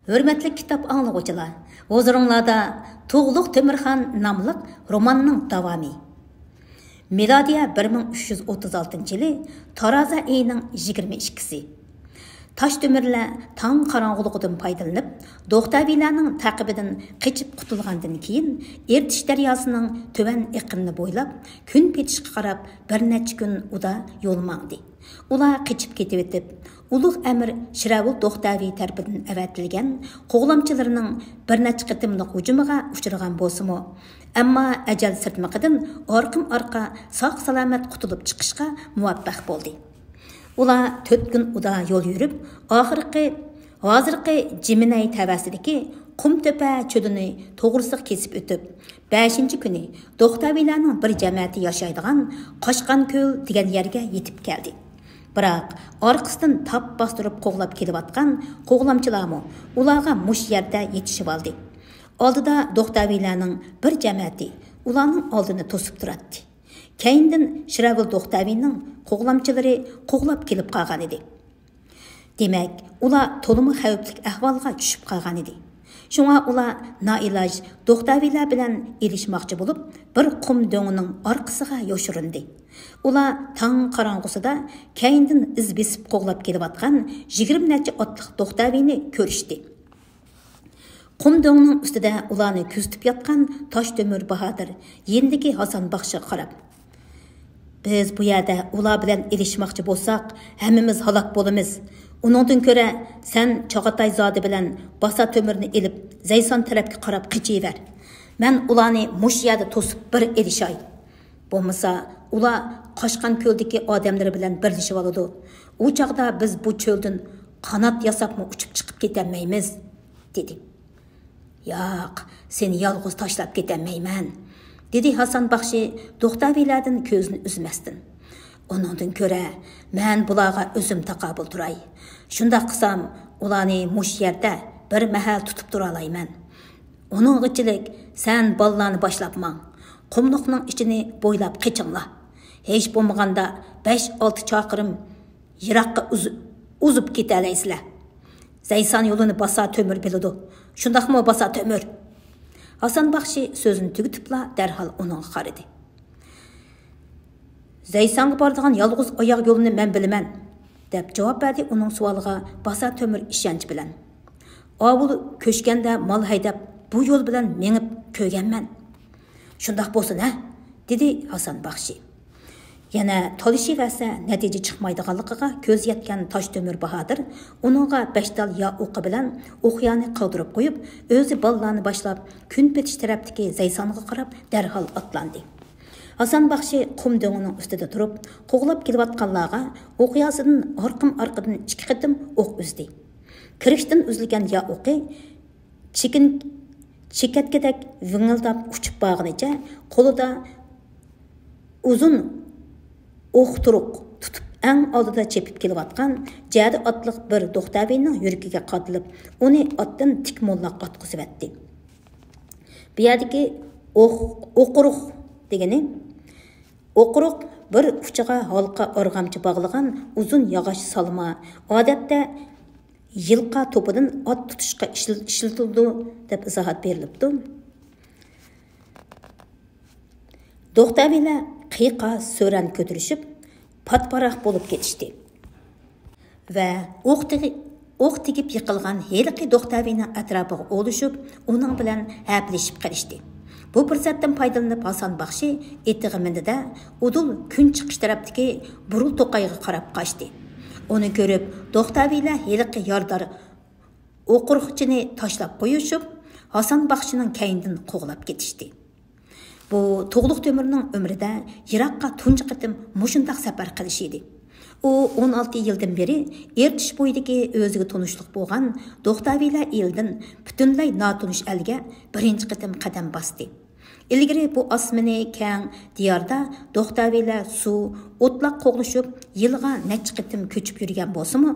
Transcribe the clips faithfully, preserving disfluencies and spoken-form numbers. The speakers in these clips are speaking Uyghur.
ھۆرمەتلىك كىتاب ئاڭلىغۇچىلار، ھۇزۇرۇڭلاردا تۇغلۇق تۆمۈرخان ناملىق روماننىڭ داۋامى. مىلادىيە بىر مىڭ ئۈچ يۈز ئوتتۇز ئالتىنچى يىلى تارازا ئېيىنىڭ يىگىرمە ئىككىسى. تاش تۆمۈرلەر تاڭ قاراڭغۇلۇقىدىن پايدىلىنىپ، دوختاۋىلەرنىڭ تەقىبىدىن قېچىپ قۇتۇلغاندىن كېيىن، ئېرتىش دەرياسىنىڭ تۆۋەن ئېقىنىنى بويلاپ، كۈن پېتىشقا قاراپ بىر نەچچە كۈن ئۇدا يول ماڭدى. ئۇلار قېچىپ كېتىۋېتىپ، ئۇلۇغ ئەمىر شىراۋۇل دوختاۋى تەرىپىدىن ئەۋەتىلگەن قوغلامچىلىرىنىڭ بىر نەچچە قېتىملىق ھۇجۇمىغا ئۇچرىغان بولسىمۇ، ئەمما ئەجەل سىرتمىقىدىن ئارقىمۇ ئارقا ساق-سالامەت قۇتۇلۇپ چىقىشقا مۇۋەپپەق بولدى. ئۇلار تۆت كۈن ئۇدا يول يۈرۈپ، ئاخىرقى، ھازىرقى جىمىنەي تەۋەسىدىكى قۇمتۆپە چۆلىنى توغرىسىغا كېسىپ ئۆتۈپ، بەشىنچى كۈنى دوختاۋىلەرنىڭ بىر جەمەتى ياشايدىغان قاشقانكۆل دېگەن يەرگە يېتىپ كەلدى. بىراق، ئارقىسىدىن تاپ باستۇرۇپ قوغلاپ كېلىۋاتقان قوغلامچىلارمۇ ئۇلارغا مۇشۇ يەردە يېتىشىۋالدى. ئالدىدا دوختاۋىلەرنىڭ بىر جەمەتى ئۇلارنىڭ ئالدىنى توسۇپ تۇراتتى. كەينىدىن شىراۋۇل دوختاۋىنىڭ قوغلامچىلىرى قوغلاپ كېلىپ قالغانىدى. دېمەك، ئۇلار تولىمۇ خەۋپلىك ئەھۋالغا چۈشۈپ قالغانىدى. شۇڭا ئۇلار نائىلاج دوختاۋىلەر بىلەن ئېلىشماقچى بولۇپ، بىر قۇم دۆڭىنىڭ ئارقىسىغا يوشۇرۇندى. ئۇلار تاڭ قاراڭغۇسىدا كەينىدىن ئىز بېسىپ قوغلاپ كېلىۋاتقان يىگىرمە نەچچە ئاتلىق دوختاۋىنى كۆرۈشتى. قۇم دۆڭنىڭ ئۈستىدە ئۇلارنى كۆزىتىپ ياتقان تاش تۆمۈر باھادىر يېنىدىكى ھاسان باخشىغا قاراپ، «بىز بۇ يەردە ئۇلار بىلەن ئېلىشماقچى بولساق، ھەممىمىز ھالاك بولىمىز. ئۇنىڭدىن كۆرە، سەن چاغاتاي زادە بىلەن باسا تۆمۈرنى ئېلىپ، زەيسان تەرەپكە قاراپ قېچىۋەر. مەن ئۇلارنى مۇشۇ يەردە توسۇپ بىر ئېلىشاي. بولمىسا، ئۇلار قاشقان كۆلدىكى ئادەملىرى بىلەن بىرلىشىۋالىدۇ. ئۇ چاغدا بىز بۇ چۆلدىن قانات ياساپمۇ ئۇچۇپ چىقىپ كېتەلمەيمىز» دېدى. «ياق، سېنى يالغۇز تاشلاپ كېتەلمەيمەن» دېدى ھاسان باخشى دوختاۋىلەردىن كۆزىنى ئۈزمەستىن. «ئۇنىڭدىن كۆرە، مەن بۇلارغا ئۆزۈم تاقابىل تۇراي. شۇنداق قىلسام، ئۇلارنى مۇشۇ يەردە بىر مەھەل تۇتۇپ تۇرالايمەن. ئۇنىڭغىچىلىك سەن بالىلارنى باشلاپ ماڭ. قۇملۇقنىڭ ئىچىنى بويلاپ قېچىڭلار. ھېچ بولمىغاندا بەش-ئالتە چاقىرىم يىراققا ئۇز-، ئۇزۇپ كېتەلەيسىلەر. زەيسان يولىنى باسا تۆمۈر بىلىدۇ. شۇنداقمۇ، باسا تۆمۈر؟» ھاسان باخشى سۆزىنى تۈگىتىپلا دەرھال ئۇنىڭغا قارىدى. «زەيسانغا بارىدىغان يالغۇز ئاياغ يولىنى مەن بىلىمەن» دەپ جاۋاب بەردى ئۇنىڭ سوئالىغا باسا تۆمۈر ئىشەنچ بىلەن. «ئاۋۇ كۆچكەندە مال ھەيدەپ، بۇ يول بىلەن مېڭىپ كۆرگەنمەن.» «شۇنداق بولسۇن ھە؟» دېدى ھاسان باخشى. يەنە تالىشىۋەرسە نەتىجە چىقمايدىغانلىقىغا كۆزى يەتكەن تاش تۆمۈر باھادىر ئۇنىڭغا بەش تال يا ئوقى بىلەن ئوقيانى قالدۇرۇپ قويۇپ، ئۆزى بالىلارنى باشلاپ، كۈن پېتىش تەرەپتىكى زەيسانغا قاراپ دەرھال ئاتلاندى. ھاسان باخشى قۇم دۆڭىنىڭ ئۈستىدە تۇرۇپ، قوغلاپ كېلىۋاتقانلارغا ئوقياسىدىن ئارقىم-ئارقىدىن ئىككى قېتىم ئوق ئۈزدى. كىرىشتىن ئۈزۈلگەن يا ئوقى چېكىن-، چېكەتكىدەك ۋىڭىلداپ ئۇچۇپ بارغىنىچە، قولىدا ئۇزۇن ئوقتۇرۇق تۇتۇپ، ئەڭ ئالدىدا چېپىپ كېلىۋاتقان جەدە ئاتلىق بىر دوختاۋىنىڭ يۈرىكىگە قادىلىپ، ئۇنى ئاتتىن تىك موللاق ئاتقۇزۇۋەتتى. بۇ يەردىكى ئوق-، ئوقۇرۇق دېگىنى، ئوقۇرۇق بىر ئۇچىغا ھالقا ئارغامچا باغلىغان ئۇزۇن ياغاچ سالما، ئادەتتە يىلقا توپىدىن ئات تۇتۇشقا ئىشل-، ئىشلىتىلىدۇ، دەپ ئىزاھات بېرىلىپتۇ. دوختاۋىلەر قىيقاس-سۆرەن كۆتۈرۈشۈپ، پات-پاراق بولۇپ كېتىشتى. ۋە ئوق تېگى-، ئوق تېگىپ يىقىلغان ھېلىقى دوختاۋىنىڭ ئەتراپىغا ئولىشىپ، ئۇنىڭ بىلەن ھەپىلىشىپ قېلىشتى. بۇ پۇرسەتتىن پايدىلىنىپ، ھاسان باخشى ئېتىغا مىندى-دە، ئۇدۇل كۈن چىقىش تەرەپتىكى بۇرۇل توقايغا قاراپ قاچتى. ئۇنى كۆرۈپ، دوختاۋىلەر ھېلىقى يارىدار ئوقۇرۇقچىنى تاشلاپ قويۇشۇپ، ھاسان باخشىنىڭ كەينىدىن قوغلاپ كېتىشتى. بۇ تۇغلۇق تۆمۈرنىڭ ئۆمرىدە يىراققا تۇنجى قېتىم مۇشۇنداق سەپەر قىلىشى ئىدى. ئۇ ئون ئالتە يىلدىن بېرى ئېرتىش بويىدىكى ئۆزىگە تونۇشلۇق بولغان دوختاۋىلەر ئېلىدىن پۈتۈنلەي ناتونۇش ئەلگە بىرىنچى قېتىم قەدەم باستى. ئىلگىرى بۇ ئاسمىنى كەڭ دىياردا دوختاۋىلەر سۇ، ئوتلاق قوغلىشىپ، يىلىغا نەچچە قېتىم كۆچۈپ يۈرگەن بولسىمۇ،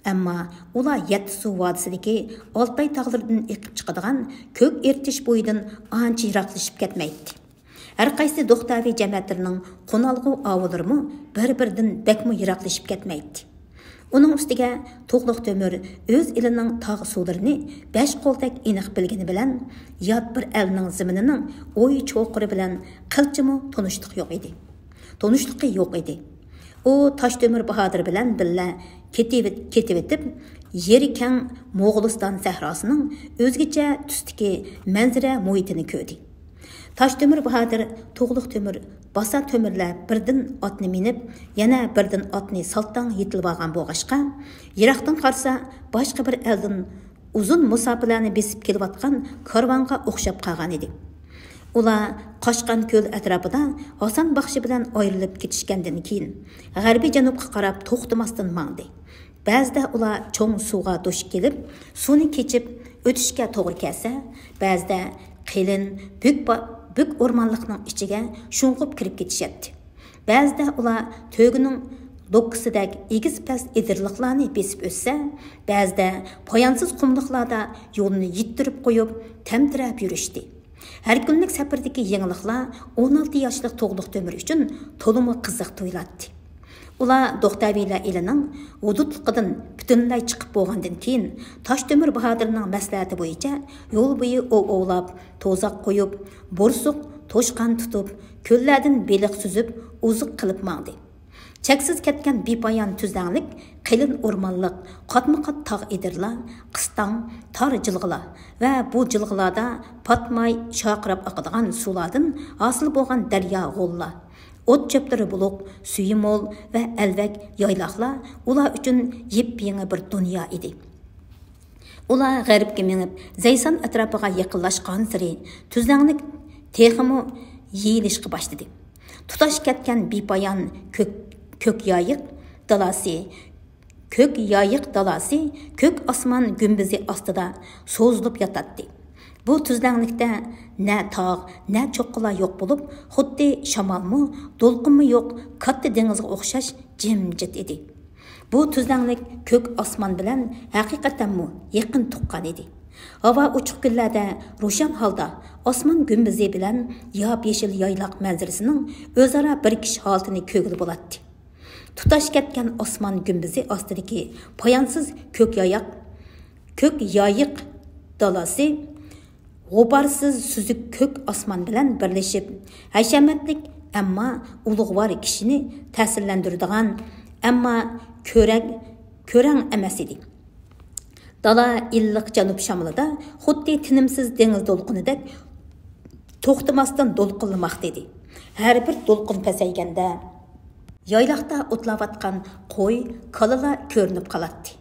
ئەمما ئۇلار يەتتە سۇ ۋادىسىدىكى ئالتاي تاغلىرىدىن ئېقىپ چىقىدىغان كۆك ئېرتىش بويىدىن ئانچە يىراقلىشىپ كەتمەيتتى. ھەرقايسى دوختاۋى جەمەتلىرىنىڭ قونالغۇ ئاۋۇلىرىمۇ بىر-بىرىدىن بەكمۇ يىراقلىشىپ كەتمەيتتى. ئۇنىڭ ئۈستىگە تۇغلۇق تۆمۈر ئۆز ئېلىنىڭ تاغ سۇلىرىنى بەش قولدەك ئېنىق بىلگىنى بىلەن، يات بىر ئەلنىڭ زېمىنىنىڭ ئوي چوقۇرى بىلەن قىلچىمۇ تونۇشلۇق يوق ئىدى. تونۇشلۇقى يوق ئىدى. ئۇ تاشتۆمۈر باھادىر بىلەن بىللە كېتىۋېت-، كېتىۋېتىپ، يېرى كەڭ موغۇلىستان سەھراسىنىڭ ئۆزگىچە تۈستىكى مەنزىرە مۇھىتىنى كۆردى. تاشتۆمۈر باھادىر، تۇغلۇق تۆمۈر، باسا تۆمۈرلەر بىردىن ئاتنى مىنىپ، يەنە بىردىن ئاتنى سالتاڭ يېتىلىۋالغان بولغاچقا، يىراقتىن قارىسا، باشقا بىر ئەلدىن ئۇزۇن مۇساپىلەرنى بېسىپ كېلىۋاتقان كارۋانغا ئوخشاپ قالغان ئىدى. ئۇلار قاشقان كۆل ئەتراپىدا ھاسان باخشى بىلەن ئايرىلىپ كېتىشكەندىن كېيىن، غەربىي جەنۇبقا قاراپ توختىماستىن ماڭدى. بەزىدە ئۇلار چوڭ سۇغا دۇچ كېلىپ، سۇنى كېچىپ ئۆتۈشكە توغرا كەلسە، بەزىدە قېلىن بۈك با-، بۈك ئورمانلىقنىڭ ئىچىگە شۇڭغۇپ كىرىپ كېتىشەتتى. بەزىدە ئۇلار تۆگىنىڭ دوككىسىدەك ئېگىز-پەس ئېدىرلىقلارنى بېسىپ ئۆتسە، بەزىدە پايانسىز قۇملۇقلاردا يولىنى يىتتۈرۈپ قويۇپ، تەمتىرەپ يۈرۈشتى. ھەر كۈنلۈك سەپىرىدىكى يېڭىلىقلار ئون ئالتە ياشلىق تۇغلۇق تۆمۈر ئۈچۈن تولىمۇ قىزىق تۇيۇلاتتى. ئۇلار دوختەۋىلەر ئېلىنىڭ ھۇدۇدلۇقىدىن پۈتۈنلەي چىقىپ بولغاندىن كېيىن، تاشتۆمۈر باھادىرنىڭ مەسلىھەتى بويىچە يول بويى ئوۋ ئوۋلاپ، توزاق قويۇپ، بورسۇق، توشقان تۇتۇپ، كۆللەردىن بېلىق سۈزۈپ، ئوزۇق قىلىپ ماڭدى. چەكسىز كەتكەن بىپايان تۈزلەڭلىك قېلىن ئورمانلىق، قاتمۇقات تاغ ئېدىرلار، قىستاڭ، تار جىلغىلار ۋە بۇ جىلغىلاردا پاتماي شارقىراپ ئاقىدىغان سۇلاردىن ھاسىل بولغان دەريا غوللار، ئوت چۆپلىرى بولۇق سۈيى مول ۋە ئەلۋەك يايلاقلار ئۇلار ئۈچۈن يېپيېڭى بىر دۇنيا ئىدى. ئۇلار غەربكە مېڭىپ، زەيسان ئەتراپىغا يېقىنلاشقانسېرى تۈزلەڭلىك تېخىمۇ يېيىلىشقا باشلىدى. تۇتاش كەتكەن بىپايان كۆك، كۆك يايىق دالاسى، كۆك يايىق دالاسى كۆك ئاسمان گۈمبىزى ئاستىدا سوزۇلۇپ ياتاتتى. بۇ تۈزلەڭلىكتە نە تاغ، نە چوققىلار يوق بولۇپ، خۇددى شامالمۇ، دولقۇنمۇ يوق كاتتا دېڭىزغا ئوخشاش جىمجىت ئىدى. بۇ تۈزلەڭلىك كۆك ئاسمان بىلەن ھەقىقەتەنمۇ يېقىن تۇغقان ئىدى. ھاۋا ئوچۇق كۈنلەردە روشەن ھالدا ئاسمان گۈمبىزى بىلەن ياپيېشىل يايلاق مەنزىرىسىنىڭ ئۆزئارا بىرىكىش ھالىتىنى كۆرگىلى بولاتتى. تۇتاش كەتكەن ئاسمان گۈمبىزى ئاستىدىكى پايانسىز كۆك ياياق، كۆك يايىق دالاسى غۇبارسىز سۈزۈك كۆك ئاسمان بىلەن بىرلىشىپ، ھەشەمەتلىك، ئەمما ئۇلۇغۋار كىشىنى تەسىرلەندۈرىدىغان، ئەمما كۆرەڭ، كۆرەڭ ئەمەس ئىدى. دالا ئىللىق جەنۇب شامىلىدا خۇددى تىنىمسىز دېڭىز دولقۇنىدەك توختىماستىن دولقۇنلىماقتا ئىدى. ھەر بىر دولقۇن پەسەيگەندە، يايلاقتا ئوتلاۋاتقان قوي، كالىلار كۆرۈنۈپ قالاتتى.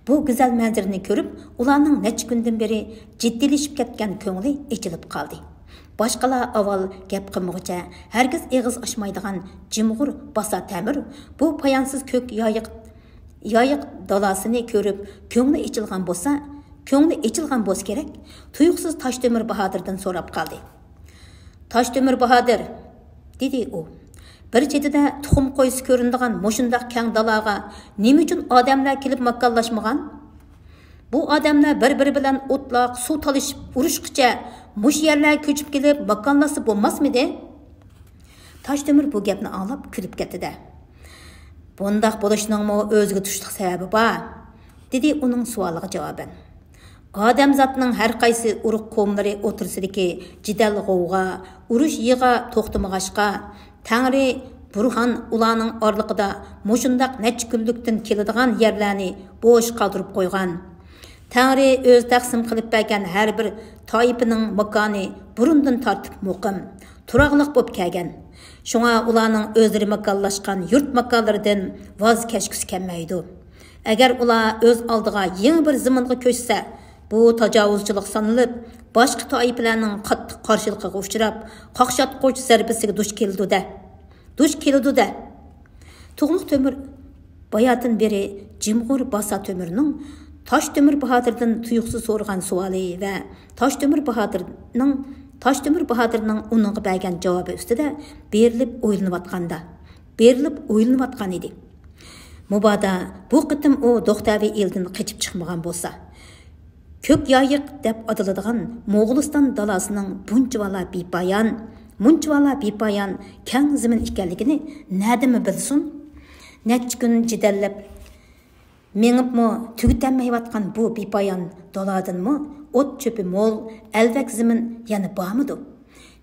بۇ گۈزەل مەنزىرىنى كۆرۈپ، ئۇلارنىڭ نەچچە كۈندىن بېرى جىددىيلىشىپ كەتكەن كۆڭلى ئېچىلىپ قالدى. باشقىلار ئاۋۋال گەپ قىلمىغۇچە، ھەرگىز ئېغىز ئاچمايدىغان جىمغۇر باسا تەمۈر بۇ پايانسىز كۆك يايىق، يايىق دالاسىنى كۆرۈپ، كۆڭلى ئېچىلغان بولسا، كۆڭلى ئېچىلغان بولسا كېرەك، تۇيۇقسىز تاشتۆمۈر باھادىردىن سوراپ قالدى. تاشتۆمۈر باھادىر، دېدى ئۇ، بىر چېتىدە تۇخۇم قويسا كۆرۈنىدىغان مۇشۇنداق كەڭ دالاغا نېمە ئۈچۈن ئادەملەر كېلىپ ماكانلاشمىغان؟ بۇ ئادەملەر بىر-بىرى بىلەن ئوتلاق، سۇ تالىشىپ ئۇرۇشقىچە مۇشۇ يەرلەرگە كۆچۈپ كېلىپ ماكانلاشسا بولماسمىدى؟ تاشتۆمۈر بۇ گەپنى ئاڭلاپ كۈلۈپ كەتتى-دە، بۇنداق بولۇشنىڭمۇ ئۆزىگە تۇشلۇق سەۋەبى بار، دېدى ئۇنىڭ سوئالىغا جاۋابەن. ئادەمزاتنىڭ ھەر قايسى ئۇرۇق قوۋملىرى ئوتتۇرىسىدىكى جېدەل غوۋغا، ئۇرۇش يىغا توختىمىغاچقا، تەڭرى بۇرھان ئۇلارنىڭ ئارىلىقىدا مۇشۇنداق نەچچە كۈنلۈكتىن كېلىدىغان يەرلەرنى بوش قالدۇرۇپ قويغان. تەڭرى ئۆزى تەقسىم قىلىپ بەرگەن ھەر بىر تائىپىنىڭ ماكانى بۇرۇندىن تارتىپ مۇقىم، تۇراقلىق بولۇپ كەلگەن. شۇڭا ئۇلارنىڭ ئۆزلىرى ماكانلاشقان يۇرت ماكانلىرىدىن ۋاز كەچكۈسى كەلمەيدۇ. ئەگەر ئۇلار ئۆز ئالدىغا يېڭى بىر زېمىنغا كۆچسە، بۇ تاجاۋۇزچىلىق سانىلىپ، باشقا تائىپىلەرنىڭ قاتتىق قارشىلىقىغا ئۇچراپ، قاقشاتقۇچ زەربىسىگە دۇچ كېلىدۇ-دە. دۇچ كېلىدۇ-دە. تۇغلۇق تۆمۈر باياتىن بېرى جىمغۇر باسا تۆمۈرنىڭ تاش تۆمۈر باھادىردىن تۇيۇقسىز سورىغان سوئالى ۋە تاش تۆمۈر باھادىرنىڭ، تاش تۆمۈر باھادىرنىڭ ئۇنىڭغا بەرگەن جاۋابى ئۈستىدە بېرىلىپ ئويلىنىۋاتقاندا، بېرىلىپ ئويلىنىۋاتقان ئىدى. مۇبادا بۇ قېتىم ئۇ دوختەۋى ئېلىدىن قېچىپ چىقمىغان بولسا، كۆك يايىق دەپ ئاتىلىدىغان موغۇلىستان دالاسىنىڭ بۇنچىۋالا بىپايان، مۇنچىۋالا بىپايان كەڭ زېمىن ئىكەنلىكىنى نەدىمۇ بىلسۇن؟ نەچچە كۈن جېدەللەپ، مېڭىپمۇ تۈگىتەلمەيۋاتقان بۇ بىپايان دالادىنمۇ ئوت-چۆپى مول، ئەلۋەك زېمىن يەنە بارمىدۇ؟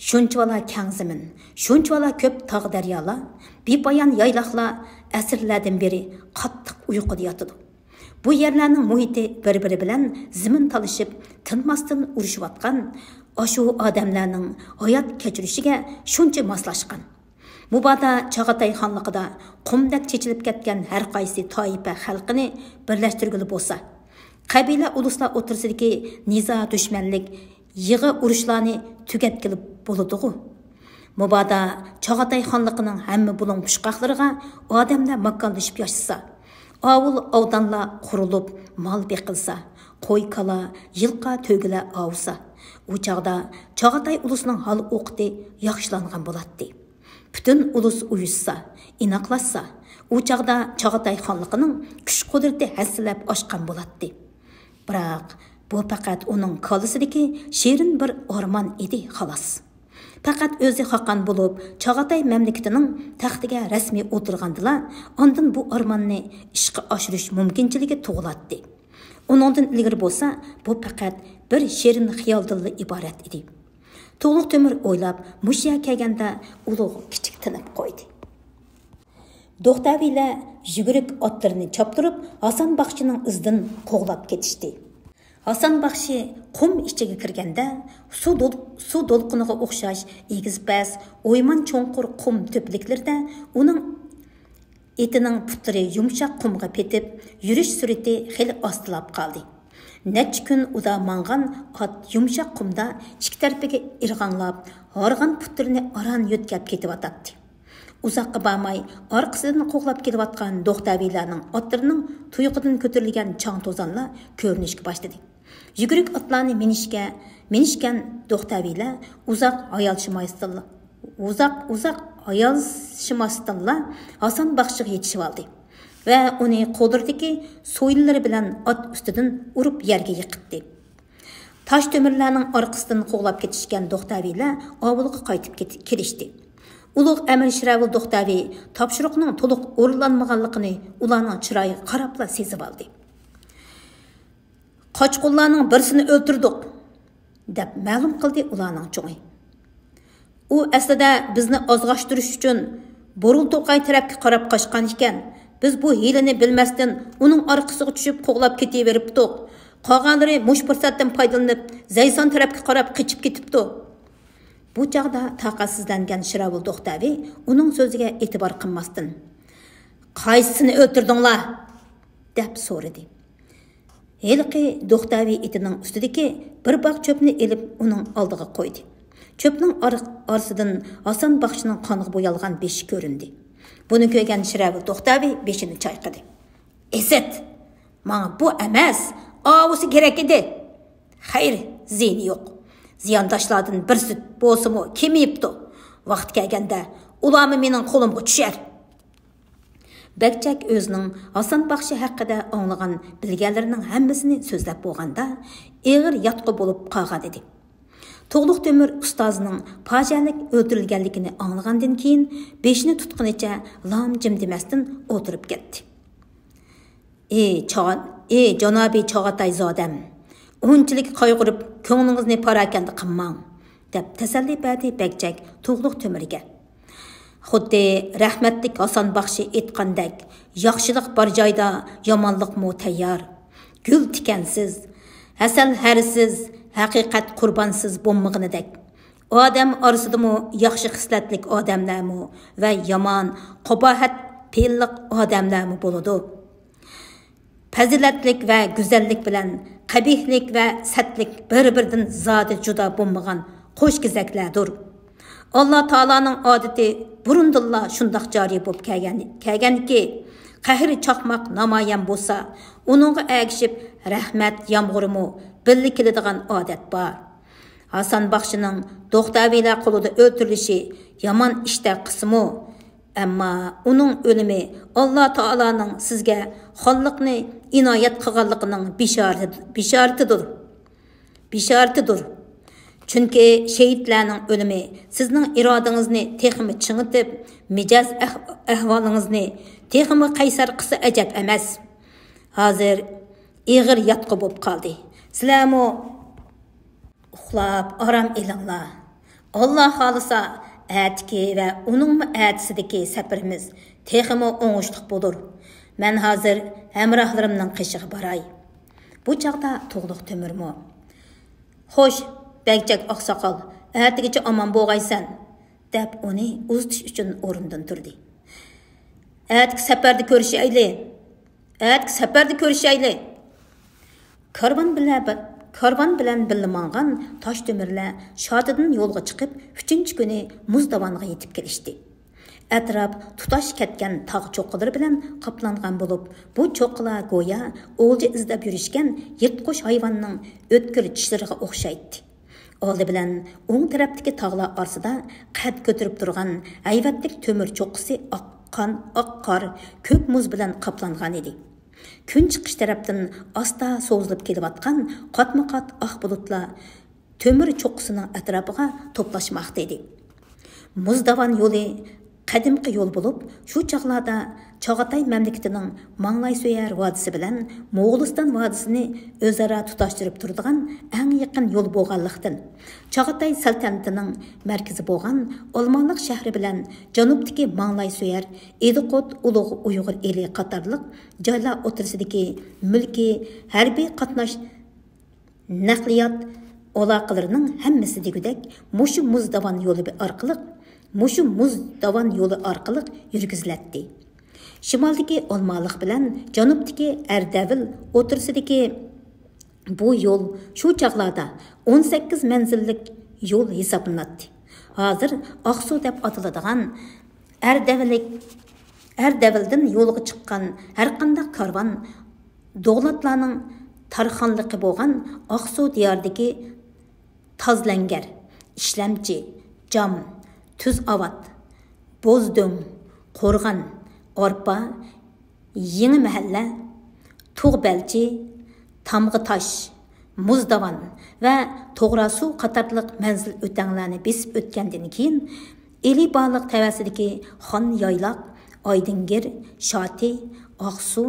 شۇنچىۋالا كەڭ زېمىن، شۇنچىۋالا كۆپ تاغ-دەريالار، بىپايان يايلاقلار ئەسىرلەردىن بېرى قاتتىق ئۇيقۇدا ياتىدۇ. بۇ يەرلەرنىڭ مۇھىتى بىر-بىرى بىلەن زېمىن تالىشىپ، تىنماستىن ئۇرۇشۇۋاتقان ئاشۇ ئادەملەرنىڭ ھايات كەچۈرۈشىگە شۇنچە ماسلاشقان. مۇبادا چاغاتاي خانلىقىدا قۇمدەك چېچىلىپ كەتكەن ھەر قايسى تائىپە خەلقىنى بىرلەشتۈرگىلى بولسا، قەبىلە ئۇلۇسلار ئوتتۇرىسىدىكى نىزا، دۈشمەنلىك، يىغا ئۇرۇشلارنى تۈگەتكىلى بولىدىغۇ؟ مۇبادا چاغاتاي خانلىقىنىڭ ھەممە بۇلۇڭ پۇچقاقلىرىغا ئادەملەر ماكانلىشىپ ياشىسا، ئاۋۇل ئاۋدانلار قۇرۇلۇپ، مال بېقىلسا، قوي-كالا، يىلقا-تۆگىلەر ئاۋۇسا، ئۇ چاغدا چاغاتاي ئۇلۇسىنىڭ ھال-ئوقىتى ياخشىلانغان بولاتتى. پۈتۈن ئۇلۇس ئۇيۇشسا، ئىناقلاشسا، ئۇ چاغدا چاغاتاي خانلىقىنىڭ كۈچ-قۇدرىتى ھەسسىلەپ ئاشقان بولاتتى. بىراق، بۇ پەقەت ئۇنىڭ كاللىسىدىكى شېرىن بىر ئارمان ئىدى، خالاس. پەقەت ئۆزى خاقان بولۇپ، چاغاتاي مەملىكىتىنىڭ تەختىگە رەسمىي ئولتۇرغاندىلا، ئاندىن بۇ ئارماننى ئىشقا ئاشۇرۇش مۇمكىنچىلىكى تۇغۇلاتتى. ئۇنىڭدىن ئىلگىرى بولسا، بۇ پەقەت بىر شېرىن خىيالدىنلا ئىبارەت ئىدى. تۇغلۇق تۆمۈر ئويلاپ، مۇشۇ يەرگە كەلگەندە ئۇلۇغ كىچىك تىنىپ قويدى. دوختەۋىلەر يۈگۈرۈك ئاتلىرىنى چاپتۇرۇپ، ھاسان باخشىنىڭ ئىزىدىن قوغلاپ كېتىشتى. ھاسان باخشى قۇم ئىچىگە كىرگەندە، سۇ دول-، سۇ دولقۇنىغا ئوخشاش ئېگىز-پەس، ئويمان-چوڭقۇر قۇم تۆپىلىكلىرىدە ئۇنىڭ ئېتىنىڭ پۇتلىرى يۇمشاق قۇمغا پېتىپ، يۈرۈش سۈرئىتى خېلى ئاستىلاپ قالدى. نەچچە كۈن ئۇدا ماڭغان ئات يۇمشاق قۇمدا ئىككى تەرىپىگە ئىرغاڭلاپ، ھارغان پۇتلىرىنى ئاران يۆتكەپ كېتىۋاتاتتى. ئۇزاققا بارماي، ئارقىسىدىن قوغلاپ كېلىۋاتقان دوختەۋىلەرنىڭ ئاتلىرىنىڭ تۇيىقىدىن كۆتۈرۈلگەن چاڭ-توزانلار كۆرۈنۈشكە باشلىدى. يۈگۈرۈك ئاتلارنى مىنىشكە، مىنىشكەن دوختەۋىلەر ئۇزاق ھايالشىماستىنلا، ئۇزاق، ئۇزاق ھايالشىماستىنلا ھاسان باخشىغا يېتىشىۋالدى ۋە ئۇنى قوللىرىدىكى سويۇنلىرى بىلەن ئات ئۈستىدىن ئۇرۇپ يەرگە يىقىتتى. تاش تۆمۈرلەرنىڭ ئارقىسىدىن قوغلاپ كېتىشكەن دوختەۋىلەر ئاۋۇلغا قايتىپ كېت-، كېلىشتى. ئۇلۇغ ئەمىر شىراۋۇل دوختەۋى تاپشۇرۇقنىڭ تولۇق ئورۇنلانمىغانلىقىنى ئۇلارنىڭ چىرايىغا قاراپلا سېزىۋالدى. «قاچقۇنلارنىڭ بىرسىنى ئۆلتۈردۇق» دەپ مەلۇم قىلدى ئۇلارنىڭ چوڭى. «ئۇ ئەسلىدە بىزنى ئازغاشتۇرۇش ئۈچۈن بۇرۇلتۇقاي تەرەپكە قاراپ قاچقان ئىكەن. بىز بۇ ھىيلىنى بىلمەستىن ئۇنىڭ ئارقىسىغا چۈشۈپ قوغلاپ كېتىۋېرىپتۇق. قالغانلىرى مۇشۇ پۇرسەتتىن پايدىلىنىپ زەيسان تەرەپكە قاراپ قېچىپ كېتىپتۇ.» بۇ چاغدا تاقەتسىزلەنگەن شىراۋۇل دوختەۋى ئۇنىڭ سۆزىگە ئېتىبار قىلماستىن، «قايسىسىنى ئۆلتۈردۈڭلار؟» دەپ سورىدى. ھېلىقى دوختەۋى ئېتىنىڭ ئۈستىدىكى بىر باغ چۆپنى ئېلىپ ئۇنىڭ ئالدىغا قويدى. چۆپنىڭ ئار-، ئارىسىدىن ھاسان باخشىنىڭ قانغا بويالغان بېشى كۆرۈندى. بۇنى كۆرگەن شىراۋۇل دوختەۋى بېشىنى چايقىدى. «ئىسىت! ماڭا بۇ ئەمەس، ئاۋۇسى كېرەك ئىدى.» «خەير، زىيىنى يوق. زىيانداشلاردىن بىرسى بولسىمۇ كېمىيىپتۇ. ۋاقتى كەلگەندە ئۇلارمۇ مېنىڭ قولۇمغا چۈشەر.» بەگچەك ئۆزىنىڭ ھاسان باخشى ھەققىدە ئاڭلىغان بىلگەنلىرىنىڭ ھەممىسىنى سۆزلەپ بولغاندا، ئېغىر ياتقۇ بولۇپ قالغانىدى. تۇغلۇق تۆمۈر ئۇستازىنىڭ پاجىئەلىك ئۆلتۈرۈلگەنلىكىنى ئاڭلىغاندىن كېيىن، بېشىنى تۇتقىنىچە لام-جىم دېمەستىن ئولتۇرۇپ كەتتى. «ئى چاغ-، ئى جانابىي چاغاتاي زادەم، ئۇنچىلىك قايغۇرۇپ، كۆڭلىڭىزنى پاراكەندە قىلماڭ.» دەپ تەسەللى بەردى بەگچەك تۇغلۇق تۆمۈرگە. «خۇددى رەھمەتلىك ھاسان باخشى ئېيتقاندەك، ياخشىلىق بار جايدا يامانلىقمۇ تەييار. گۈل تىكەنسىز، ھەسەل ھەرىسىز، ھەقىقەت قۇربانسىز بولمىغىنىدەك، ئادەم ئارىسىدىمۇ ياخشى خىسلەتلىك ئادەملەرمۇ ۋە يامان، قاباھەت پېئىللىق ئادەملەرمۇ بولىدۇ. پەزىلەتلىك ۋە گۈزەللىك بىلەن قەبىھلىك ۋە سەتلىك بىر-بىرىدىن زادى جۇدا بولمىغان قوش كېزەكلەردۇر. ئاللا تائالانىڭ ئادىتى بۇرۇندىنلا شۇنداق جارى بولۇپ كەلگەن، كەلگەنكى، قەھرى چاقماق نامايان بولسا، ئۇنىڭغا ئەگىشىپ رەھمەت يامغۇرىمۇ بىللە كېلىدىغان ئادەت بار. ھاسان باخشىنىڭ دوختەۋىلەر قولىدا ئۆلتۈرۈلۈشى يامان ئىشتەك قىلسىمۇ، ئەمما ئۇنىڭ ئۆلۈمى ئاللا تائالانىڭ سىزگە خانلىقنى ئىنايەت قىلغانلىقىنىڭ بېشارىتى-، بېشارىتىدۇر. بېشارىتىدۇر. چۈنكى شېھىتلەرنىڭ ئۆلۈمى سىزنىڭ ئىرادىڭىزنى تېخىمۇ چىڭىتىپ، مىجەز ئەھ-، ئەھۋالىڭىزنى تېخىمۇ قەيسەر قىلسا ئەجەب ئەمەس. ھازىر ئېغىر ياتقۇ بولۇپ قالدى. سىلەرمۇ ئۇخلاپ ئارام ئېلىڭلار. ئاللا خالىسا، ئەتىكى ۋە ئۇنىڭمۇ ئەتىسىدىكى سەپىرىمىز تېخىمۇ ئوڭۇشلۇق بولۇر. مەن ھازىر ھەمراھلىرىمنىڭ قېشىغا باراي. بۇ چاغدا تۇغلۇق تۆمۈرمۇ، «خوش، بەگچەك ئاقساقال، ئەتىگىچە ئامان بولغايسەن» دەپ، ئۇنى ئۇزىتىش ئۈچۈن ئورنىدىن تۇردى. «ئەتىكى سەپەردە كۆرۈشەيلى! ئەتىكى سەپەردە كۆرۈشەيلى!» كارۋان بىلە، كارۋان بىلەن بىللە ماڭغان تاش تۆمۈرلەر شاتىدىن يولغا چىقىپ، ئۈچىنچى كۈنى مۇزداۋانغا يېتىپ كېلىشتى. ئەتراپ تۇتاش كەتكەن تاغ چوققىلىرى بىلەن قاپلانغان بولۇپ، بۇ چوققىلار گويا ئولجا ئىزدەپ يۈرۈشكەن يىرتقۇچ ھايۋاننىڭ ئۆتكۈر چىشلىرىغا ئوخشايتتى. ئالدى بىلەن ئوڭ تەرەپتىكى تاغلار ئارىسىدا قەد كۆتۈرۈپ تۇرغان ھەيۋەتلىك تۆمۈر چوققىسى ئاققان ئاق قار، كۆك مۇز بىلەن قاپلانغان ئىدى. كۈن چىقىش تەرەپتىن ئاستا سوزۇلۇپ كېلىۋاتقان قاتمۇ قات ئاق بۇلۇتلار تۆمۈر چوققىسىنىڭ ئەتراپىغا توپلاشماقتا ئىدى. مۇزداۋان يولى قەدىمكى يول بولۇپ، شۇ چاغلاردا چاغاتاي مەملىكىتىنىڭ ماڭلايسۆيەر ۋادىسى بىلەن موغۇلىستان ۋادىسىنى ئۆزئارا تۇتاشتۇرۇپ تۇرىدىغان ئەڭ يېقىن يول بولغانلىقتىن، چاغاتاي سەلتەنىتىنىڭ مەركىزى بولغان ئالمالىق شەھىرى بىلەن جەنۇبتىكى ماڭلايسۆيەر، ئىدىقوت، ئۇلۇغ ئۇيغۇر ئېلى قاتارلىق جايلار ئوتتۇرىسىدىكى مۈلكىي، ھەربىي قاتناش، نەقلىيات ئالاقىلىرىنىڭ ھەممىسى دېگۈدەك مۇشۇ مۇز داۋان يولى ئارقىلىق، مۇشۇ مۇز داۋان يولى ئارقىلىق يۈرگۈزۈلەتتى. شىمالدىكى ئالمالىق بىلەن جەنۇبتىكى ئەردەۋىل ئوتتۇرىسىدىكى بۇ يول شۇ چاغلاردا ئون سەككىز مەنزىللىك يول ھېسابلىناتتى. ھازىر ئاقسۇ دەپ ئاتىلىدىغان ئەردەۋلىك، ئەردەۋلدىن يولغا چىققان ھەرقانداق كارۋان دوغلاتلارنىڭ تارخانلىقى بولغان ئاقسۇ دىيارىدىكى تازلەڭگەر، ئىشلەمچى، جام، تۈز ئاۋات، بوزدۆڭ، قورغان، ئارپا، يېڭى مەھەللە، تۇغ بەلچى، تامغا تاش، مۇز داۋان ۋە توغراسۇ قاتارلىق مەنزىل ئۆتەڭلەرنى بېسىپ ئۆتكەندىن كېيىن، ئىلى باغلىق تەۋەسىدىكى خان يايلاق، ئايدىڭگىر، شاتى، ئاقسۇ،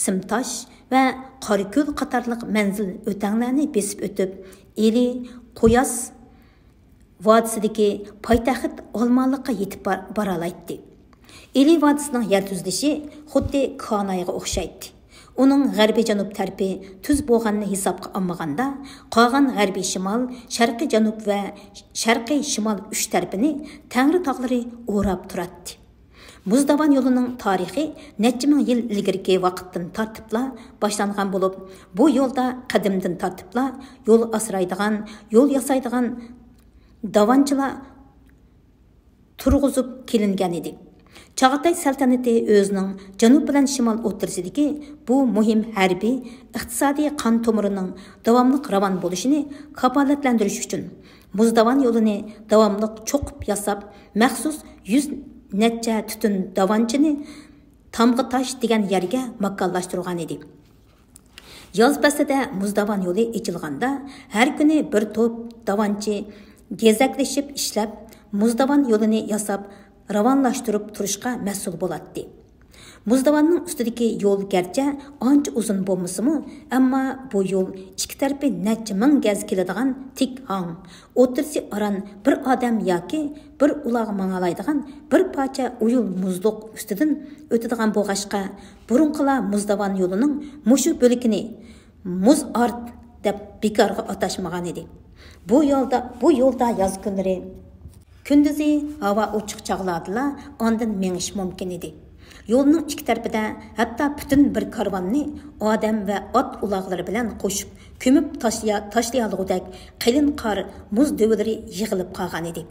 سىمتاش ۋە قاراكۆل قاتارلىق مەنزىل ئۆتەڭلەرنى بېسىپ ئۆتۈپ، ئىلى، قۇياس، ۋادىسىدىكى پايتەخت ئالمالىققا يېتىپ بار-، بارالايتتى. ئىلى ۋادىسىنىڭ يەر تۈزۈلۈشى خۇددى كانايغا ئوخشايتتى. ئۇنىڭ غەربىي جەنۇب تەرىپى تۈز بولغاننى ھېسابقا ئالمىغاندا، قالغان غەربىي شىمال، شەرقىي جەنۇب ۋە شەرقىي شىمال ئۈچ تەرىپىنى تەڭرى تاغلىرى ئوراپ تۇراتتى. مۇزداۋان يولىنىڭ تارىخى نەچچە مىڭ يىل ئىلگىرىكى ۋاقىتتىن تارتىپلا باشلانغان بولۇپ، بۇ يولدا قەدىمدىن تارتىپلا يول ئاسرايدىغان، يول ياسايدىغان داۋانچىلار تۇرغۇزۇپ كېلىنگەن ئىدى. چاغاتاي سەلتەنىتى ئۆزىنىڭ جەنۇب بىلەن شىمال ئوتتۇرىسىدىكى بۇ مۇھىم ھەربىي، ئىقتىسادىي قان تومۇرىنىڭ داۋاملىق راۋان بولۇشىنى كاپالەتلەندۈرۈش ئۈچۈن، مۇزداۋان يولىنى داۋاملىق چوقۇپ ياساپ، مەخسۇس يۈز نەچچە تۈتۈن داۋانچىنى تامغا تاش دېگەن يەرگە ماكانلاشتۇرغان ئىدى. ياز پەسلىدە مۇزداۋان يولى ئېچىلغاندا، ھەر كۈنى بىر توپ داۋانچى گېزەكلىشىپ ئىشلەپ، مۇزداۋان يولىنى ياساپ، راۋانلاشتۇرۇپ تۇرۇشقا مەسئۇل بولاتتى. مۇزداۋاننىڭ ئۈستىدىكى يول گەرچە ئانچە ئۇزۇن بولمىسىمۇ، ئەمما بۇ يول ئىككى تەرىپى نەچچە مىڭ گەز كېلىدىغان تىك ھاڭ، ئوتتۇرىسى ئاران بىر ئادەم ياكى بىر ئۇلاغ ماڭالايدىغان بىر پارچە ئويۇل مۇزلۇق ئۈستىدىن ئۆتىدىغان بولغاچقا، بۇرۇنقىلار مۇزداۋان يولىنىڭ مۇشۇ بۆلىكىنى مۇز ئارت دەپ بىكارغا ئاتاشمىغان ئىدى. بۇ يولدا، بۇ يولدا ياز كۈنلىرى كۈندۈزى ھاۋا ئوچۇق چاغلاردىلا ئاندىن مېڭىش مۇمكىن ئىدى. يولنىڭ ئىككى تەرىپىدە ھەتتا پۈتۈن بىر كارۋاننى ئادەم ۋە ئات ئۇلاغلىرى بىلەن قوشۇپ كۆمۈپ تاشلىيا-، تاشلىيالىغۇدەك قېلىن قار، مۇز دۆۋىلىرى يىغىلىپ قالغان ئىدى.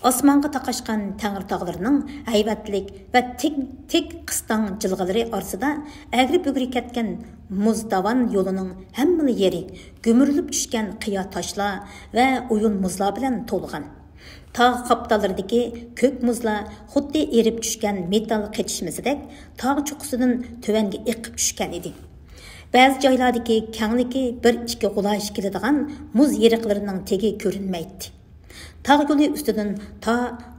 ئاسمانغا تاقاشقان تەڭرى تاغلىرىنىڭ ھەيۋەتلىك ۋە تىك، تىك قىستاڭ جىلغىلىرى ئارىسىدا ئەگرى-بۈگرى كەتكەن مۇز داۋان يولىنىڭ ھەممىلا يېرى گۈمۈرۈلۈپ چۈشكەن قىيا تاشلار ۋە ئويۇل مۇزلار بىلەن تولغان. تاغ قاپتاللىرىدىكى كۆك مۇزلار خۇددى ئېرىپ چۈشكەن مېتال قېتىشمىسىدەك تاغ چوققىسىدىن تۆۋەنگە ئېقىپ چۈشكەن ئىدى. بەزى جايلاردىكى كەڭلىكى بىر ئىككى غۇلاچ كېلىدىغان مۇز يېرىقلىرىنىڭ تېگى كۆرۈنمەيتتى. تاغ يولى ئۈستىدىن تا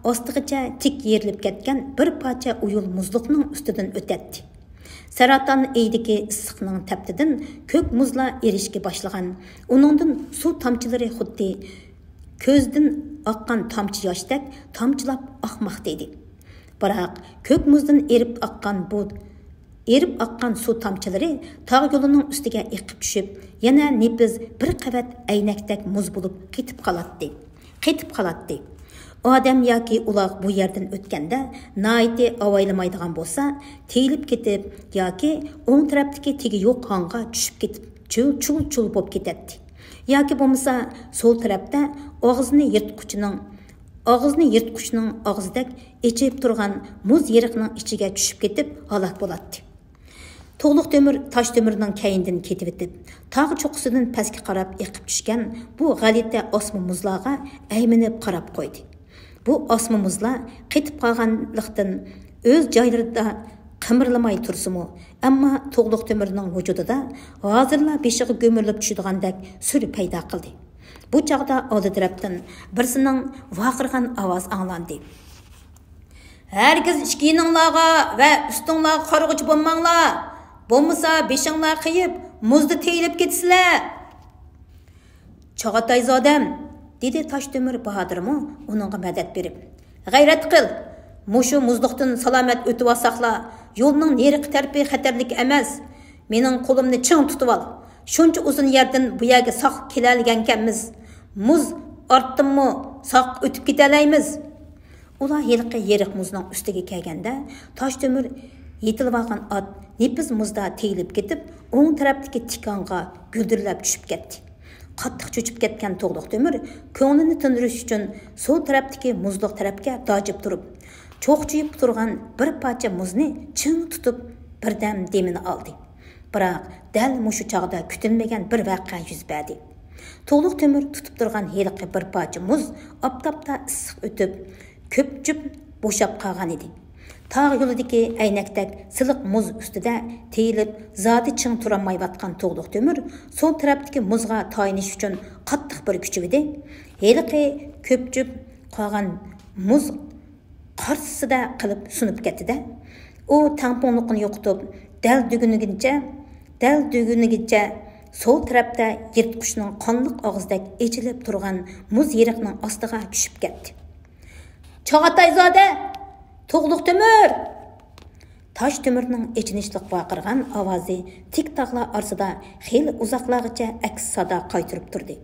ئاستىغىچە تىك يېرىلىپ كەتكەن بىر پارچە ئويۇل مۇزلۇقنىڭ ئۈستىدىن ئۆتەتتى. سەرەتان ئېيىدىكى ئىسسىقنىڭ تەپتىدىن كۆك مۇزلار ئېرىشكە باشلىغان. ئۇنىڭدىن سۇ تامچىلىرى خۇددى كۆزدىن ئاققان تامچە ياشتەك تامچىلاپ ئاقماقتا ئىدى. بىراق كۆك مۇزدىن ئېرىپ ئاققان بۇ، ئېرىپ ئاققان سۇ تامچىلىرى تاغ يولىنىڭ ئۈستىگە ئېقىپ چۈشۈپ، يەنە نېپىز بىر قەۋەت ئەينەكتەك مۇز بولۇپ قېتىپ قالاتتى. قېتىپ قالاتتى. ئادەم ياكى ئۇلاغ بۇ يەردىن ئۆتكەندە ناھايىتى ئاۋايلىمايدىغان بولسا، تېيىلىپ كېتىپ ياكى ئوڭ تەرەپتىكى تېگى يوق ھاڭغا چۈشۈپ كېتىپ، چۇل-چۇل بولۇپ كېتەتتى. ياكى بولمىسا سول تەرەپتە ئاغزىنى يىرتقۇچنىڭ، ئاغزىنى يىرتقۇچنىڭ ئاغزىدەك ئېچىپ تۇرغان مۇز يېرىقنىڭ ئىچىگە چۈشۈپ كېتىپ ھالاك بولاتتى. تۇغلۇق تۆمۈر تاش تۆمۈرنىڭ كەينىدىن كېتىۋېتىپ، تاغ چوققىسىدىن پەسكە قاراپ ئېقىپ چۈشكەن بۇ غەلىتە ئاسما مۇزلارغا ئەيمىنىپ قاراپ قويدى. بۇ ئاسما مۇزلار قېتىپ قالغانلىقتىن ئۆز جايلىرىدا قىمىرلىماي تۇرسىمۇ، ئەمما تۇغلۇق تۆمۈرنىڭ ۋۇجۇدىدا ھازىرلا بېشىغا گۆمۈرۈلۈپ چۈشىدىغاندەك سۈر پەيدا قىلدى. بۇ چاغدا ئالدى تەرەپتىن بىرسىنىڭ ۋارقىرىغان ئاۋازى ئاڭلاندى. ھەرگىز ئىككىيىنىڭلارغا ۋە ئۈستۈڭلارغا قارىغۇچى بولماڭلار، بولمىسا بېشىڭلار قېيىپ، مۇزدا تېيىلىپ كېتىسىلەر. چاغاتاي زادەم، دېدى تاش تۆمۈر باھادىرمۇ ئۇنىڭغا مەدەت بېرىپ. غەيرەت قىل، مۇشۇ مۇزلۇقتىن سالامەت ئۆتۈۋالساقلا، يولنىڭ نېرىقى تەرىپى خەتەرلىك ئەمەس. مېنىڭ قولۇمنى چىڭ تۇتۇۋال. شۇنچە ئۇزۇن يەردىن بۇ يەرگە ساق كېلەلىگەنكەنمىز. مۇز ئارتتىنمۇ ساق ئۆتۈپ كېتەلەيمىز. ئۇلار ھېلىقى يېرىق مۇزنىڭ ئۈستىگە كەلگەندە، تاش تۆمۈر يېتىلىۋالغان ئات نېپىز مۇزدا تېيىلىپ كېتىپ، ئوڭ تەرەپتىكى تىكانغا گۈلدۈرلەپ چۈشۈپ كەتتى. قاتتىق چۆچۈپ كەتكەن تۇغلۇق تۆمۈر كۆڭلىنى تىندۇرۇش ئۈچۈن سول تەرەپتىكى مۇزلۇق تەرەپكە داجىپ تۇرۇپ، چوقچىيىپ تۇرغان بىر پارچە مۇزنى چىڭ تۇتۇپ، بىردەم دېمىنى ئالدى. بىراق، دەل مۇشۇ چاغدا كۈتۈلمىگەن بىر ۋەقە يۈز بەردى. تۇغلۇق تۆمۈر تۇتۇپ تۇرغان ھېلىقى بىر پارچە مۇز ئاپتاپتا ئىسسىق ئۆتۈپ، كۆپچۈپ بوشاپ قالغان ئىدى. تاغ يولىدىكى ئەينەكتەك سىلىق مۇز ئۈستىدە تېيىلىپ، زادى چىڭ تۇرالمايۋاتقان تۇغلۇق تۆمۈر سول تەرەپتىكى مۇزغا تايىنىش ئۈچۈن قاتتىق بىر كۈچىۋىدى. ھېلىقى كۆپچۈپ قالغان مۇز قارسىسىدە قىلىپ سۇنۇپ كەتتى-دە، ئۇ تەڭپۇڭلۇقىنى يوقىتىپ، دەل دۈگىنىگىچە، دەل دۈگىنىگىچە سول تەرەپتە يىرتقۇچنىڭ قانلىق ئاغزىدەك ئېچىلىپ تۇرغان مۇز يېرىقنىڭ ئاستىغا چۈشۈپ كەتتى. چاغاتاي زادە! تۇغلۇق تۆمۈر! تاش تۆمۈرنىڭ ئېچىنىشلىق ۋارقىرىغان ئاۋازى تىك تاغلار ئارىسىدا خېلى ئۇزاقلارغىچە ئەكس سادا قايتۇرۇپ تۇردى.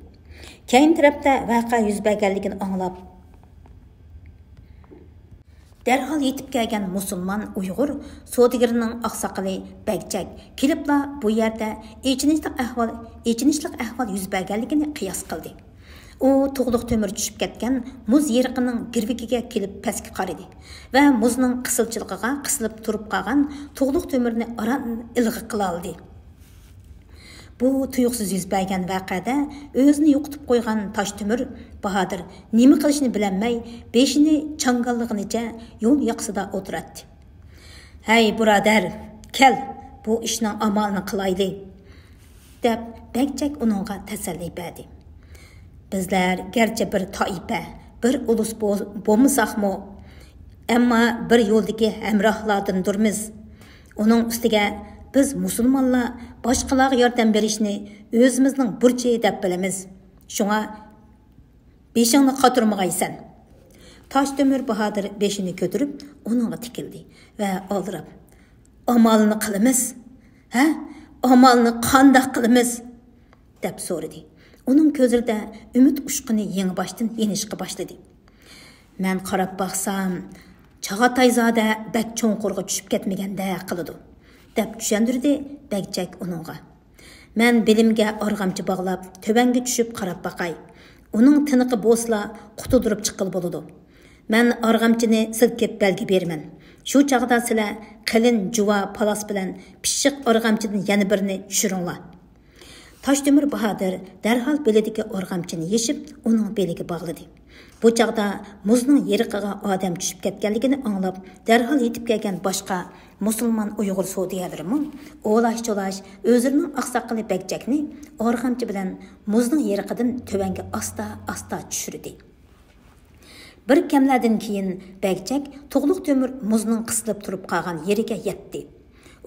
كەينى تەرەپتە ۋەقە يۈز بەرگەنلىكىنى ئاڭلاپ، دەرھال يېتىپ كەلگەن مۇسۇلمان ئۇيغۇر سودىگىرىنىڭ ئاقساقىلى بەگچەك كېلىپلا بۇ يەردە ئېچىنىشلىق ئەھۋال، ئېچىنىشلىق ئەھۋال يۈز بەرگەنلىكىنى قىياس قىلدى. ئۇ تۇغلۇق تۆمۈر چۈشۈپ كەتكەن مۇز يېرىقىنىڭ گىرۋىكىگە كېلىپ پەسكە قارىدى ۋە مۇزنىڭ قىسىلچىلىقىغا قىسىلىپ تۇرۇپ قالغان تۇغلۇق تۆمۈرنى ئاران ئىلغا قىلالىدى. بۇ تۇيۇقسىز يۈز بەرگەن ۋەقەدە ئۆزىنى يوقىتىپ قويغان تاش تۆمۈر باھادىر نېمە قىلىشنى بىلەلمەي، بېشىنى چاڭگاللىغىنىچە يول ياقىسىدا ئولتۇراتتى. ھەي، بۇرادەر، كەل، بۇ ئىشنىڭ ئامالىنى قىلايلى، دەپ، بەگچەك ئۇنىڭغا تەسەللى بەردى. بىزلەر گەرچە بىر تائىپە، بىر ئۇلۇس بول-، بولمىساقمۇ، ئەمما بىر يولدىكى ھەمراھلاردىندۇرمىز. ئۇنىڭ ئۈستىگە بىز مۇسۇلمانلار باشقىلارغا ياردەم بېرىشنى ئۆزىمىزنىڭ بۇرچى دەپ بىلىمىز. شۇڭا بېشىڭنى قاتۇرمىغايسەن. تاش تۆمۈر باھادىر بېشىنى كۆتۈرۈپ ئۇنىڭغا تىكىلدى ۋە ئالدىراپ، ئامالنى قىلىمىز؟ ھە؟ ئامالنى قانداق قىلىمىز؟ دەپ سورىدى. ئۇنىڭ كۆزلىرىدە ئۈمىد ئۇچقۇنى يېڭىباشتىن يېنىشقا باشلىدى. مەن قاراپ باقسام، چاغاتايزادە بەك چوڭقۇرغا چۈشۈپ كەتمىگەندەك قىلىدۇ، دەپ چۈشەندۈردى بەگچەك ئۇنىڭغا. مەن بېلىمگە ئارغامچا باغلاپ، تۆۋەنگە چۈشۈپ قاراپ باقاي. ئۇنىڭ تىنىقى بولسىلا، قۇتۇلدۇرۇپ چىققىلى بولىدۇ. مەن ئارغامچىنى سىلكىپ بەلگە بېرىمەن. شۇ چاغدا سىلەر قېلىن جۇۋا پالاس بىلەن پىششىق ئارغامچىدىن يەنە بىرنى چۈشۈرۈڭلار. تاشتۆمۈر باھادىر دەرھال بېلىدىكى ئارغامچىنى يېشىپ، ئۇنىڭ بېلىگە باغلىدى. بۇ چاغدا مۇزنىڭ يېرىقىغا ئادەم چۈشۈپ كەتكەنلىكىنى ئاڭلاپ، دەرھال يېتىپ كەلگەن باشقا مۇسۇلمان ئۇيغۇر سودىگەرلىرىمۇ ئولاش-چولاش ئۆزلىرىنىڭ ئاقساقىلى بەگچەكنى ئارغامچا بىلەن مۇزنىڭ يېرىقىدىن تۆۋەنگە ئاستا-ئاستا چۈشۈردى. بىر كەملەردىن كېيىن بەگچەك تۇغلۇق تۆمۈر مۇزنىڭ قىسىلىپ تۇرۇپ قالغان يېرىگە يەتتى.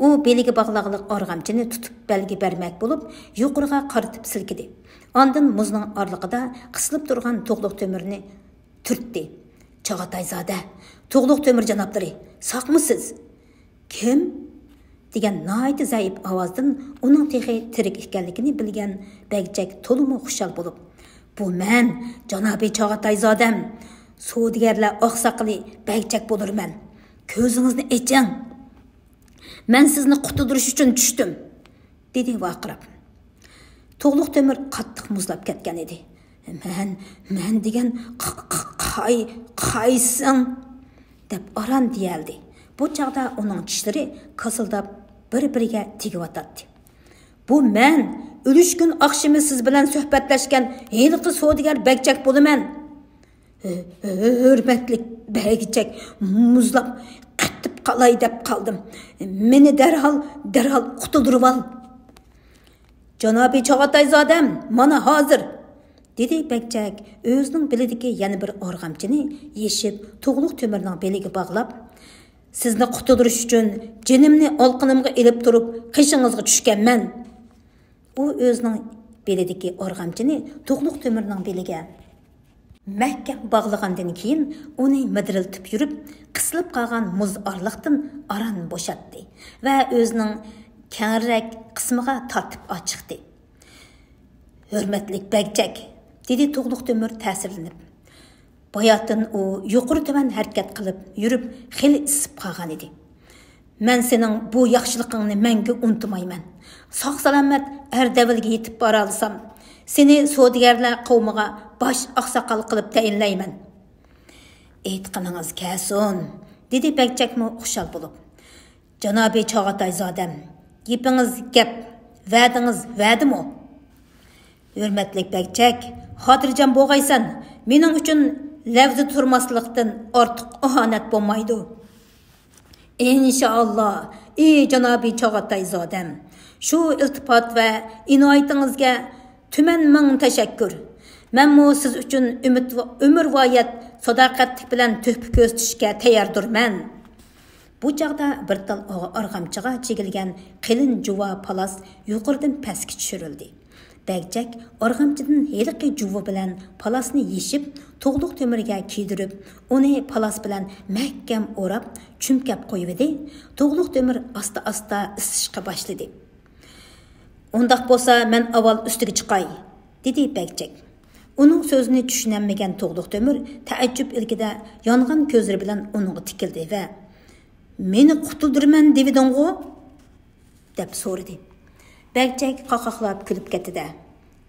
ئۇ بېلىگە باغلاغلىق ئارغامچىنى تۇتۇپ بەلگە بەرمەك بولۇپ، يۇقىرىغا قارىتىپ سىلكىدى. ئاندىن مۇزنىڭ ئارىلىقىدا قىسىلىپ تۇرغان تۇغلۇق تۆمۈرنى تۈرتتى. «چاغاتايزادە، تۇغلۇق تۆمۈر جانابلىرى، ساقمۇسىز؟» «كىم؟» دېگەن ناھايىتى زەئىپ ئاۋازدىن ئۇنىڭ تېخى تىرىك ئىكەنلىكىنى بىلگەن بەگچەك تولىمۇ خۇشال بولۇپ، «بۇ مەن، جانابىي چاغاتايزادەم، سودىگەرلەر ئاقساقىلى بەگچەك بولۇرمەن. كۆزىڭىزنى ئېچىڭ! مەن سىزنى قۇتۇلدۇرۇش ئۈچۈن چۈشتۈم!» دېدى ۋارقىراپ. تۇغلۇق تۆمۈر قاتتىق مۇزلاپ كەتكەن ئىدى. «مەن، مەن دېگەن ق-، ق-، قاي-، قايسىڭ؟» دەپ ئاران دېيەلدى. بۇ چاغدا ئۇنىڭ چىشلىرى كاسىلداپ بىر-بىرىگە تېگىۋاتاتتى. «بۇ مەن، ئۈلۈشكۈن ئاخشىمى سىز بىلەن سۆھبەتلەشكەن ھېلىقى سودىگەر بەگچەك بولىمەن.» «ھۆ-، ھۆ-، ھۆرمەتلىك بەگچەك، مۇزلاپ قېتىپ قالاي دەپ قالدىم. مېنى دەرھال، دەرھال قۇتۇلدۇرۇۋال.» «جانابىي چاغاتايزادەم، مانا ھازىر!» دېدى بەگچەك ئۆزىنىڭ بېلىدىكى يەنە بىر ئارغامچىنى يېشىپ، تۇغلۇق تۆمۈرنىڭ بېلىگە باغلاپ، «سىزنى قۇتۇلدۇرۇش ئۈچۈن جېنىمنى ئالقىنىمغا ئېلىپ تۇرۇپ، قېشىڭىزغا چۈشكەنمەن.» ئۇ ئۆزىنىڭ بېلىدىكى ئارغامچىنى تۇغلۇق تۆمۈرنىڭ بېلىگە مەھكەم باغلىغاندىن كېيىن، ئۇنى مىدىرلىتىپ يۈرۈپ، قىسىلىپ قالغان مۇز ئارىلىقتىن ئاران بوشاتتى ۋە ئۆزىنىڭ كەڭرىرەك قىسمىغا تارتىپ ئاچىقتى. «ھۆرمەتلىك بەگچەك!» دېدى تۇغلۇق تۆمۈر تەسىرلىنىپ. باياتىن ئۇ يۇقىرى تۆۋەن ھەرىكەت قىلىپ يۈرۈپ، خېلى ئىسسىپ قالغان ئىدى. «مەن سېنىڭ بۇ ياخشىلىقىڭنى مەڭگۈ ئۇنتۇمايمەن. ساق-سالامەت ئەردەۋلگە يېتىپ بارالىسام، سېنى سودىگەرلەر قوۋمىغا باش ئاقساقال قىلىپ تەيىنلەيمەن.» «ئېيتقىنىڭىز كەلسۇن!» دېدى بەگچەكمۇ خۇشال بولۇپ. «جانابىي چاغاتايزادەم، گېپىڭىز گەپ، ۋەدىڭىز ۋەدىمۇ؟» «ھۆرمەتلىك بەگچەك، خاتىرجەم بولغايسەن، مېنىڭ ئۈچۈن لەۋزىدە تۇرماسلىقتىن ئارتۇق ئاھانەت بولمايدۇ.» «ئىنشائاللا، ئى جانابىي چاغاتايزادەم، شۇ ئىلتىپات ۋە ئىنايىتىڭىزگە تۈمەن مىڭ تەشەككۈر. مەنمۇ سىز ئۈچۈن ئۈمىد، ئۆمۈرۋايەت ساداقەتلىك بىلەن تۆھپە كۆرسىتىشكە تەيياردۇرمەن.» بۇ چاغدا بىر تال ئاغ-، ئارغامچىغا چىگىلگەن قېلىن جۇۋا پالاس يۇقىرىدىن پەسكە چۈشۈرۈلدى. بەگچەك ئارغامچىدىن ھېلىقى جۇۋا بىلەن پالاسنى يېشىپ، تۇغلۇق تۆمۈرگە كىيدۈرۈپ، ئۇنى پالاس بىلەن مەھكەم ئوراپ، چۈمكەپ قويۇۋىدى. تۇغلۇق تۆمۈر ئاستا-ئاستا ئىسسىشقا باشلىدى. «ئۇنداق بولسا، مەن ئاۋۋال ئۈستىگە چىقاي.» دېدى بەگچەك. ئۇنىڭ سۆزىنى چۈشىنەلمىگەن تۇغلۇق تۆمۈر تەئەججۈپ ئىلكىدە يانغان كۆزلىرى بىلەن ئۇنىڭغا تىكىلدى ۋە، «مېنى قۇتۇلدۇرىمەن دېۋىدىڭغۇ؟» دەپ سورىدى. بەگچەك قاقاقلاپ كۈلۈپ كەتتى-دە،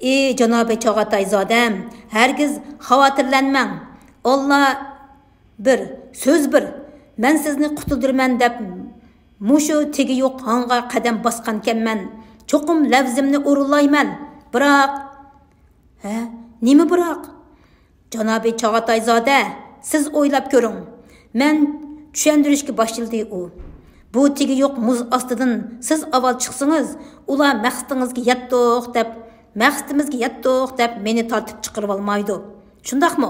«ئى جانابىي چاغاتايزادەم، ھەرگىز خاۋاتىرلەنمەڭ. ئاللا بىر، سۆز بىر. مەن سىزنى قۇتۇلدۇرىمەن دەپ مۇشۇ تېگى يوق ھاڭغا قەدەم باسقانكەنمەن. چوقۇم لەۋزىمنى ئورۇنلايمەن. بىراق...» «ھە؟ نېمە بىراق؟» «جانابىي چاغاتايزادە، سىز ئويلاپ كۆرۈڭ.» مەن چۈشەندۈرۈشكە باشلىدى ئۇ. «بۇ تېگى يوق مۇز ئاستىدىن سىز ئاۋۋال چىقسىڭىز، ئۇلار مەقسىتىڭىزگە يەتتۇق دەپ، مەقسىتىمىزگە يەتتۇق دەپ مېنى تارتىپ چىقىرىۋالمايدۇ. شۇنداقمۇ؟»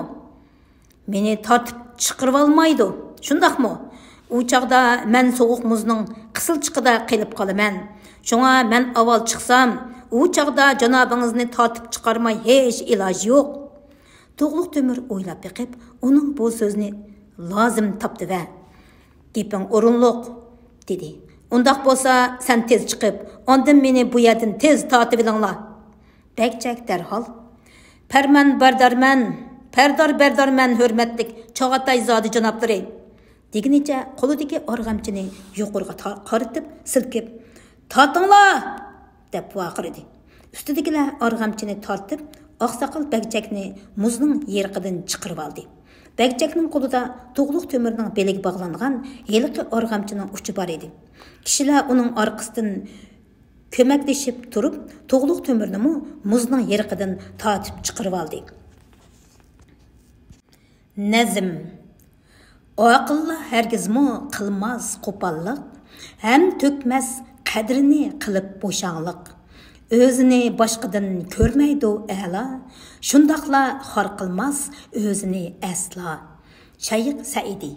«مېنى تارتىپ چىقىرىۋالمايدۇ، شۇنداقمۇ؟ ئۇ چاغدا مەن سوغۇق مۇزنىڭ قىسىلچىقىدا قېلىپ قالىمەن. شۇڭا مەن ئاۋۋال چىقسام، ئۇ چاغدا جانابىڭىزنى تارتىپ چىقارماي ھېچ ئىلاجى يوق.» تۇغلۇق تۆمۈر ئويلاپ بېقىپ، ئۇنىڭ بۇ سۆزىنى لازىم تاپتى ۋە، «گېپىڭ ئورۇنلۇق» دېدى. «ئۇنداق بولسا، سەن تېز چىقىپ، ئاندىن مېنى بۇ يەردىن تېز تارتىۋېلىڭلار.» بەگچەك دەرھال، «پەرمان بەردارمەن، پەردار بەردارمەن، ھۆرمەتلىك چاغاتايزادە جانابلىرى!» دېگىنىچە قولىدىكى ئارغامچىنى يۇقىرىغا تا-، قارىتىپ سىلكىپ، «تارتىڭلار!» دەپ ۋارقىرىدى. ئۈستىدىكىلەر ئارغامچىنى تارتىپ، ئاقساقال بەگچەكنى مۇزنىڭ يېرىقىدىن چىقىرىۋالدى. بەگچەكنىڭ قولىدا تۇغلۇق تۆمۈرنىڭ بېلىگە باغلانغان ھېلىقى ئارغامچىنىڭ ئۇچى بار ئىدى. كىشىلەر ئۇنىڭ ئارقىسىدىن كۆمەكلىشىپ تۇرۇپ، تۇغلۇق تۆمۈرنىمۇ مۇزنىڭ يېرىقىدىن تارتىپ چىقىرىۋالدى. نەزم. ئاقىللار ھەرگىزمۇ قىلماس قوپاللىق، ھەم تۆكمەس قەدرىنى قىلىپ بوشاڭلىق. ئۆزىنى باشقىدىن كۆرمەيدۇ ئەلا، شۇنداقلا خار قىلماس ئۆزىنى ئەسلا. شايىق سەئىدى.